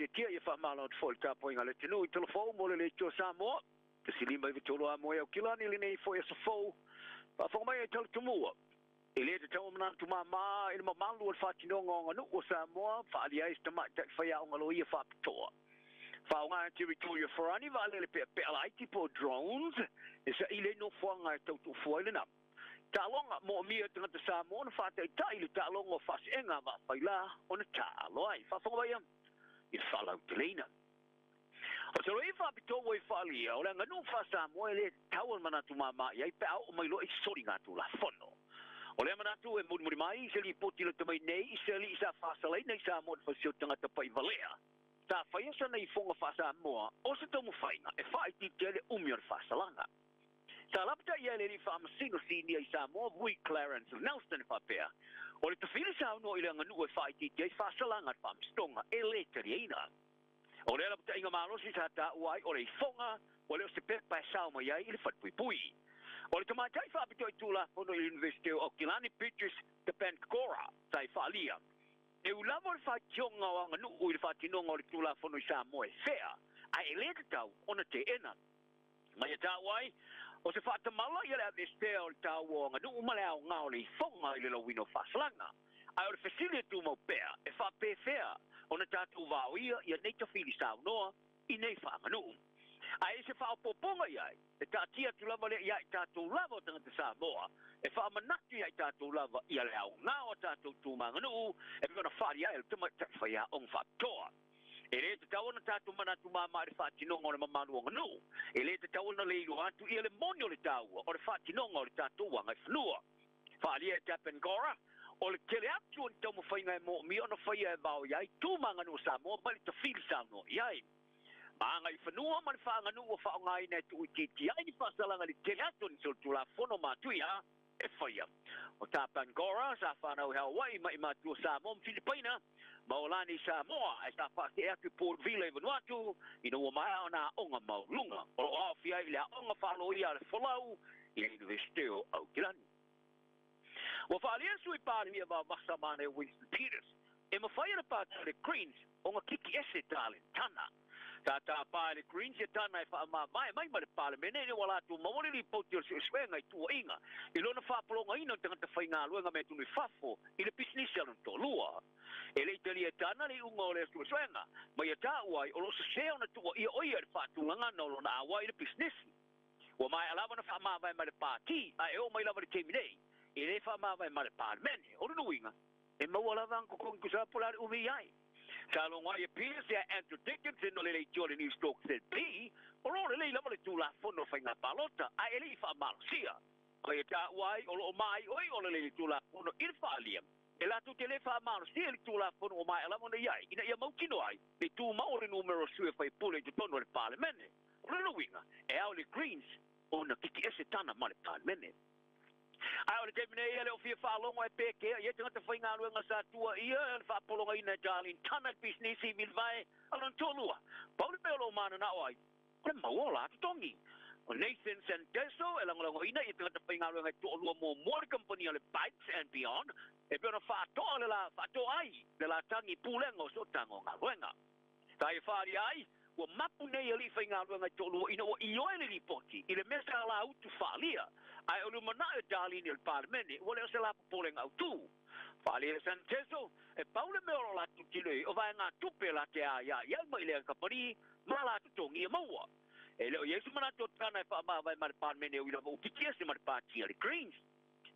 Faaitiitia ia faamalo atu foi i le tapuaiga a le atunuu i Tolofou mo le Leitio Samoa. 1593 a moe au kilani lenei foi aso fou. Faafofoga mai ai Talatumua. E le tatau manatu māmā i le mamalu o le faatinoga o aganuu o Samoa, faaalia ai se tamaitai faiaoga loia faapitoa. Faaaoga e Territoria Farani vaalele peapea laiti po o drones e saili ai nofoaga e tau tuufua ai le namu. Taaloga moomia e tagata Samoa na faataitai le taaloga o faaseega vaafailā ona taalo ai. Faafofoga mai i le faalauteleina. O se loi faapitoa ua i faalia, o le aganuu faa-Samoa e le tatau ona manatu māmā i ai pe a oo mai loa i soligatulafono. O lea manatu e mulimuli mai se lipoti lata mai nei i se alii sa faasalaina i Samoa i le faleseu tagata pai valea. Sa faia sana ifoga faa-Samoa o se taumafaiga e faaitiitia le umi o le faasalaga. Sa lapataia e le alii faamasino sinia i Samoa Vui Clarence Nelson e faapea, o le tafili saunoa i le aganuu e faaitiitia ai faasalaga a le faamasinoga e lē taliaina. O lea lapataiga malosi sa taua ai o le ifoga ua le o se pepa e sao mai ai i le falepuipui. O le tamaitai faapitoa i Tulafono i le Iunivesite o Aukilani Beatrice Tapangora sa i faalia. E ui lava o le faitioga o aganuu i le faatinoga o le Tulafono i Samoa e fea, ae e lē tatau ona teena. Ma ia taua ai, o se faatamala ia le aveesea o le taua o aganuu ma le aoga o le ifoga i le lauina o faasalaga. Ae o le fesili e tumau pea e faapefea ona tatou vaoia ia nei tafili saunoa i nei faaganuu. Ae i se faaopoopoga i ai, e taatia atu lava lea ia i tatou lava o tagata Samoa, e faamanatu ia i tatou lava ia le aoga o tatou tumaganuu e pei ona faaalia ai e le tamaitai faiaoga faapitoa. E lē tatau ona tatou manatu māmā i le faatinoga o le mamalu o aganuu. E lē tatau ona le iloa atu ia le moni o le taua o le faatinoga o le tatou agaifanua. Faaalia e Tapangora, o le tele atu o ni taumafaiga e moomia ona faia e vaoia ai tu ma aganuu o Samoa mai le tafili saunoa i ai. Ma agaifanua ma le faaganuu ua faaaogaina e tuuitiitia ai ni faasalaga i le tele atu o ni solitulafono matuia e faia. O Tapangora sa whanau i Hawaii mai matua Samoa ma Filipaina, ma o lani Samoa ae sa faasee atu i Port Vila i Vanuatu ina ua maea ona aoga maualuga. O loo aofia ai i le aoga faaloia a le Folau i le Iunivesite o Aukilani. Ua faaalia Sui Palemia vavasa manaia Winston Peters e mafai e le Pati o le Greens ona kiki ese Darlene Tana. Sa tapā e le Greens ia Tana e faamavae mai ma le Palemene ina ua latou maua le lipoti o le suesuega i tuuaiga i lona faapologaina o tagata faigaluega mai atunuu i fafo i le pisinisi a lona toalua. E le i talia e Tana le iuga o lea suesuega, ma ia taua ai o loo sesē ona tuuaia o ia i le faatulagaga o lona auai i le pisinisi. Ua maea lava ona faamavae mai le Pati, ae oo mai lava i le taimi nei, e lē faamavae ma le Palemene. O lona uiga, e maua lava ana totogi tusa po o le a le umi i ai. Sa logo ai e Peters ia Andrew Dickinson o le leitioa o le Newstalk ZB, o loo lelei lava le Tulafono o Faiga Palota, ae e le i faamalosia. Ma ia taua ai o loo maioio lelei le Tulafono i le faaalia, e latou te lē faamalosia i le Tulafono ua maea lava ona i ai, ina ia mautino ai le tumau o le numera o sui faipule i totonu o le Palemene. O lona uiga, e ao i le Greens ona kiki ese Tana ma le Palemene. Ae o le taimi nei e le o fia faalogo e pekea i ai tagata faigaluega sa tuuaia le faapologaina e Darlene Tana i le pisinisi i milivae a lona toalua. Pau le mea o loo mananao ai, o le maua o la totogi. O Nathan Santeso e lagolagoina ia tagata faigaluega e toalua muamua le kamupani o le Bites and Beyond e pei ona faatoa le la faatoa ai le latagi pulega o sootaga o galuega. Sa ia faaalia ai, ua mapu nei alii faigaluega e toalua ina ua ioe le lipoti i le mea sa lautu faalia, ae o le lumanai o Darlene i le Palemene ua le o se la popolega autū. Faaalia e Santeso, e pau le mea o loo latou tilotilo i ai o vaegatupe la te aiai ai mai lea kamupani ma la totogi e maua. E le o i ai se manatu o Tana e faamavae ma le Palemene e ui lava ua kiki ese ma le Pati a le Greens.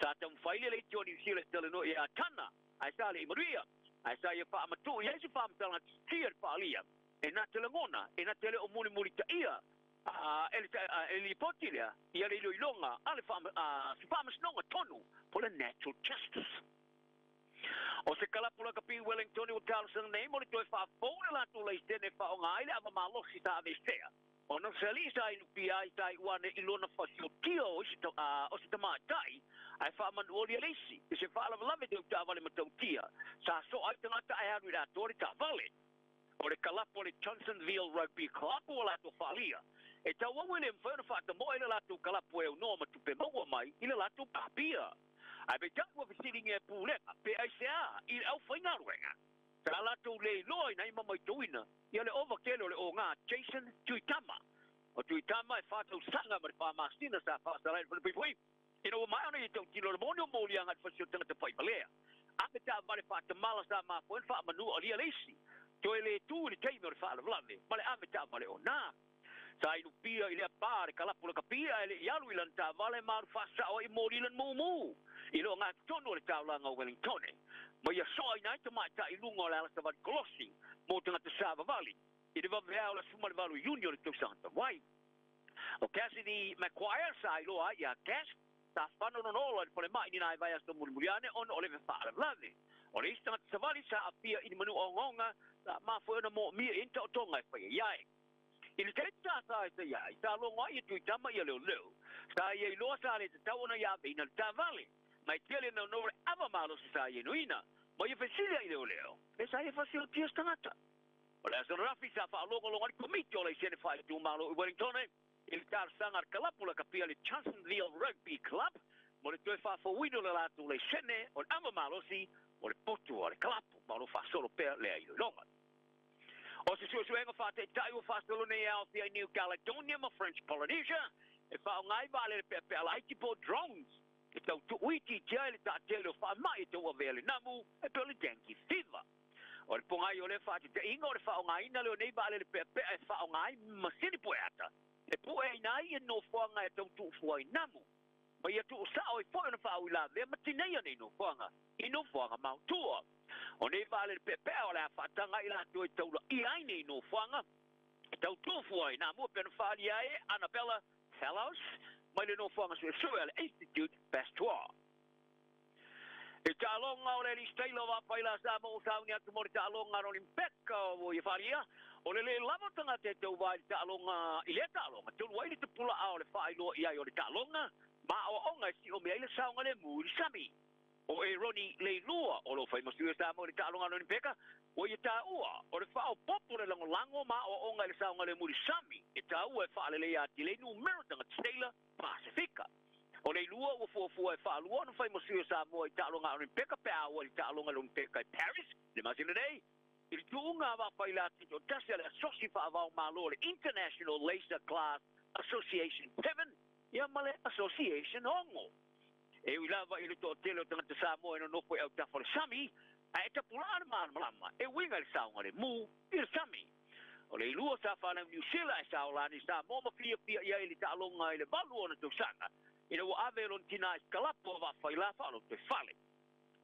Sa taumafai le leitioa o Niu Sila e talanoa ia Tana, ae sa le i manuia. Ae sa ia faamatuu i ai se faamatalaga titia i le faalia e na te lagona, e na te le o mulimulitaia e le lipoti lea ia le iloiloga a le se faamasinoga tonu po le natural justice. O se kalapu lakapi i Wellington ua talosaga nei mo le toe faafou le latou laisene e faaaoga ai le ava malosi sa aveesea ona o se alii sa inupia ai Taiuane i lona fasiotia o se tamaitai ae faamanuoli e le isi i se faalavelave tau taavale matautia sa soa ai tagata ae alu i le atoa le taavale. O le kalapu o le Johnsonville Rugby Club ua latou faalia e tauau e le mafai ona faatamoe le latou kalapu e aunoa ma tupe maua mai i le latou papia. Ae peitai ua fesiligia e pulega pe aisea i le aufaigaluega. Sa latou le iloa ina ia matauina ia le ova tele o le oga Jason Tuitama. O Tuitama e 4 tausaga ma le 4 masina sa faasala i le falepuipui. Ina ua maea ona ia tautino le moni o moliaga i le fasi o tagata faivalea. Ave taavale faatamala sa mafua ai ona faamanu alia le isi. Toe le tu i le taimi o le faalavelave ma le ave taavale ona. Sa inupia i le apā le kalapu le kapia e le i alu i lana taavale ma alu faasao ai moli lana mumu. I le ogatotonu o le taulaga o Wellingtone. Ma ia soaina ai tamaitai i luga o le alasavali kolosi mo tagata savavali. I le vaveao o le 18 Iuni o le tausaga talu ai. O Cassidy McQuire sa iloa ai ia Cass sa fanononola i le falemai ni nai vaiaso mulimuli ane ona o le faalavelave. O le isi tagata savali sa aafia i ni manu ogaoga sa mafua ona moomia i ni taotoga e faia i ai. I le taimi sa sa ai ai, sa logo ai e Tuitama ia leoleo. Sa ia iloa sa le tatau ona ia aveina le taavale. Mai tele na no le ava malosi sa ia inuina. Ma ia fesili ai leoleo. E sa ia fasiotia se tagata. O le aso ananafi sa faalogologo ai le komiti o laisene faaitumalo i Wellington i le talosaga a le kalapu lakapia le Johnsonville Rugby Club mo le toe faafouina o le latou laisene o le ava malosi o le potu o le kalapu ma o lo faasolo pea lea iloiloga. O se suesuega faataitai ua faasolo nei e aofia i New Caledonia ma French Polynesia e faaaoga ai vaalele peapea laiti po o drones e tau tuuitiitia ai le taatele o faamai e tauavea le namu e pei o le dengue fever. O le pogai o lea faataitaiga o le faaaogaina lea o nei vaalele peapea e faaaoga ai masini pueata e pueaina ai nofoaga e tau tuufua ai namu. Ma ia tuusao ai foi ona faauilavea ma tineia nei nofoaga i nofoaga maotua. O nei vaalele peapea o le a faataga i latou e taulaia ai nei nofoaga e tau tuufua ai namu e pei ona faaalia ai e Annabella Fellows mai le nofoaga suesue a le Institute Pasteur. I taaloga o le Elise Taylor o Vafaila sa mo sauni atu mo le taaloga a le Olimpeka o ia faaalia o le lē lava tagata e tauvā i le taaloga i lea taaloga talu ai le tapulaa o le faailoa i ai o le taaloga ma aoaoga e siomia ai le saogalemu i le sami. O Eroni Leilua o lo fai ma sui o Samoa i le taaloga a le Olimpeka ua ia taua o le faaopoopo le lagolago ma aoaoga i le saogalemu i le sami e taua e faaleleia atili ai numera tagata seila Pasefika. O Leilua ua fuafua e faalua ona fai ma sui o Samoa i taaloga a Olimpeka pe a ua i le taaloga a le Olimpeka i Paris le masina nei. I le tuuga a Vafaila tutoatasi a le Asosi Faavaomalo o le International Laser Class Association 7 ia ma le Association 6. E ui lava i le toatele o tagata Samoa e nonofo i autafa o le sami, ae tapulaa le malamalama e uiga i le saogalemu i le sami. O Leilua sa fanau Niu Sila e saolani i Samoa ma fiafia i ai i le taaloga i le 8 ona tausaga. Ina ua ave e lona tina i se kalapu a Vafaila faalotoifale.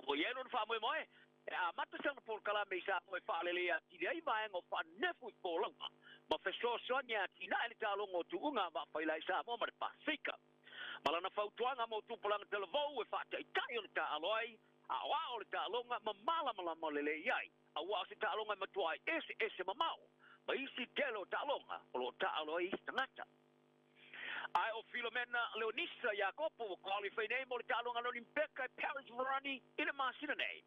Ua i ai lona faamoemoe e amata sana polokalame i Samoa e faaleleia atili ai vaega o faanefu i folauga ma fesoasoani e atinae le taaloga o tuuga a Vafaila i Samoa ma le Pasefika. Ma lana fautuaga mo tupulaga talavou e faataitai ona taaalo ai, aoao le taaloga ma malamalama lelei ai. Aua o se taaloga e matuai eseese mamao ma isi tele o taaloga o loo taaalo ai isi tagata. Ae o Filomena Leonisa Iakopo ua qualify nei mo le taaloga a le Olimpeka e Paris Varani i le masina nei.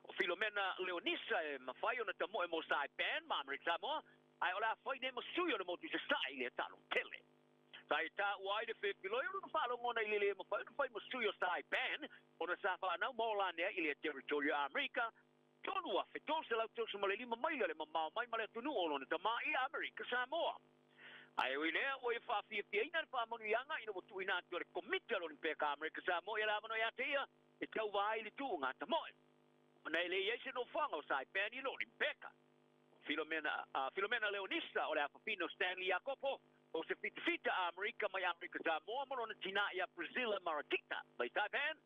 O Filomena Leonisa e mafai ona tamoe mo Saipan ma Amerika Samoa, ae o le a fai nei ma sui o le motu i Sasae i lea taaloga tele. Sa e taua ai le fefiloi o lona faalogona i le lē mafai ona fai ma sui o Saipan ona sa fanau ma ola ane ai i lea territory o Amerika 3335 maila le mamao mai ma le atunuu o lona tamā i Amerika Samoa. Ae ui i lea, ua ia faafiafiaina le faamanuiaga ina ua tuuina atu e le Komiti a le Olimpeka a Amerika Samoa ia le avanoa ia te ia e tauva ai i le tuuga tamoe. Ona e le i ai se nofoaga o Saipan i le Olimpeka. Filomena Leonisa o le afafine o Stanley Iakopo o se fitafita a Amerika mai Amerika Samoa ma lona tinā ia Priscilla Maratita mai Saipan,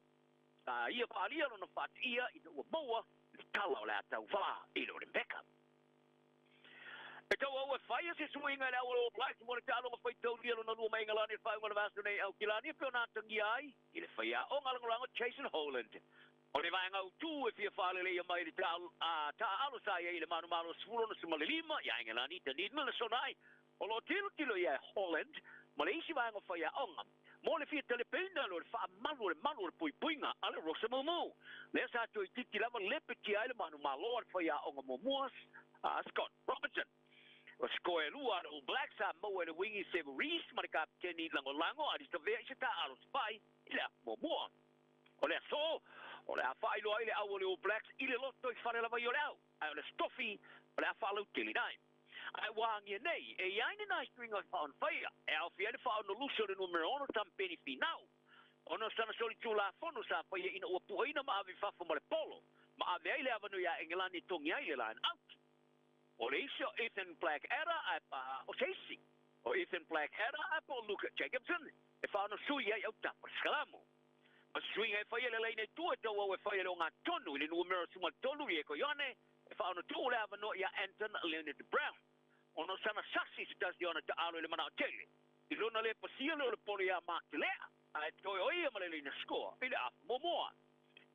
sa ia faaalia lona faatiia ina ua maua le tala o le a tauvā i le Olimpeka. E tauau e faia se suiga i le auala o All Blacks mo le taaloga faitaulia lona lua mai Engelani i le faaiuga o le vaiaso nei Aukilani e pei ona atagia ai i le faiaoga lagolago Jason Holland. O le vaega autū e fia faaleleia mai le taaalo sa i ai i le manumalo 65 ia Engelani Dunedin le Aso Lā o loo tilotilo i ai Holland ma le isi vaega o faiaoga mo le fia talepeina o le faamalu o le malu o le puipuiga a le Rosa Mumu. Lea sa toeitiiti lava lepetia ai le manumalo a le faiaoga muamua a Scott Robertson. O sikoa e lua a le All Blacks sa maua e le wingi Sevu Reece ma le kapiteni lagolago Ardie Savea i se taaalo safai i le afu muamua. O le aso, O le a faailoa ai le au o le All Blacks i le loto i fale lava i o le au. Ae o le tofi o le a faalautele ai. Ae ua agia nei, e i ai ni nai suiga e faaono e aofia ai le faaono lusi o le numera 6 Tampeni Finau. Ona o sana solitulafono sa faia ina ua puaina ma ave i fafo ma le polo, ma ave ai le avanoa iā Engelani e togi ai le line out. O le isi o Ethan Blackadder ae pa o se isi. O Ethan Blackadder ae po o Luke Jacobson e faaono sui ai autafa o le sikalamu. Ma se suiga e faia le laina i tua e tauau e faia le ogatotonu i le numera 13 Rieko Ioane e faaono tuu le avanoa iā Anton Lienert-Brown. Ona o sana sasi i se tasi o ana taalo i le manao tele. I lona le pasia lea o le polo iā Mark Telea, ae toe o ia ma le laina score i le afa muamua.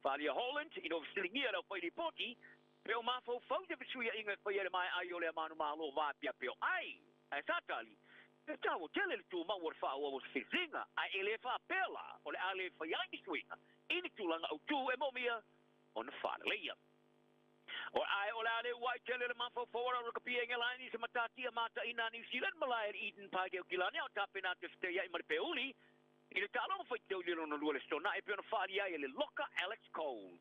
Faaalia Holland ina ua fesiligia e le aufai lipoti pe o mafaufau se fesuiaiga e faia i le maea ai o lea manumalo vaapiapi o ai. Ae sa tali, e taua tele le tumau o le faaauau o se filifiliga, ae e le faapea la o le a le faia ai ni suiga i ni tulaga autū e moomia ona faaleleia. O ae o le a le ua'i tele le mafaufau o le rakapi e Engelaini i se matatia mataina a Niu Silan ma lae i Eden Park e Aukilani a o tapena atu e fetaia'i ma le peuli i le taaloga faitauli lona lua le Sonae e pei ona faaalia ai e le loka Alex Coles.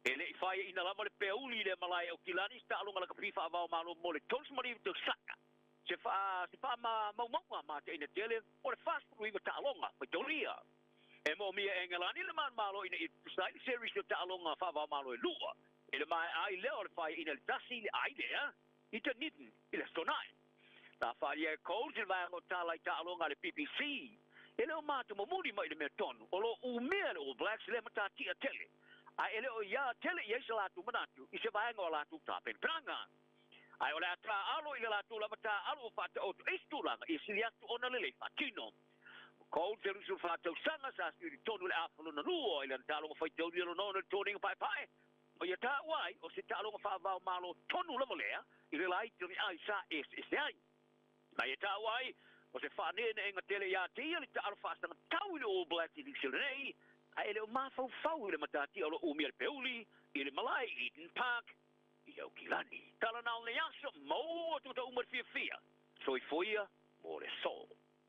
E le i faiaina lava le peuli i lea malae e Aukilani i se taaloga lakapi faava-o-Malo mo le 39 tausaga. Se faa se faamaumauga mataina tele o le 49 taaloga faitaulia. E moomia e Engelani le manumalo ina ia tutusa ai le series o taaloga faava-o-Malo e lua i le maea ai lea o le faiaina i le tasi i le ai lea i Dunedin i le Aso Toonai. Sa faaalia e Coles i le vaega o tala i taaloga a le BBC. E le o matamomuli mai i le mea tonu, o lo o umia e le All Blacks lea matatia tele, ae e le o ia tele i ai se latou manatu i se vaega o a latou tapenapenaga. Ae o le a taaalo i le latou lava taaalo ua faataoto ai se tulaga ia sili atu ona lelei faatino. O Coles e 24 tausaga sa sui i totonu i le afa lona lua i lana taaloga faitauli lona ono i le toniga paepae, ma ia taua ai o se taaloga faava-o-Malo tonu lava lea i le laiti o ni ai sa eseese ai. Ma ia taua ai o se faaneeneega tele iā te ia le taalo faasagatau i le All Blacks i Niu Sila nei, ae e le o mafaufau i le matatia o lo o umia le peuli i le malae i Eden Park i Aukilani. Tala na o lenei aso, maua tagata uma le fiafia. Soifua ia mo le aso.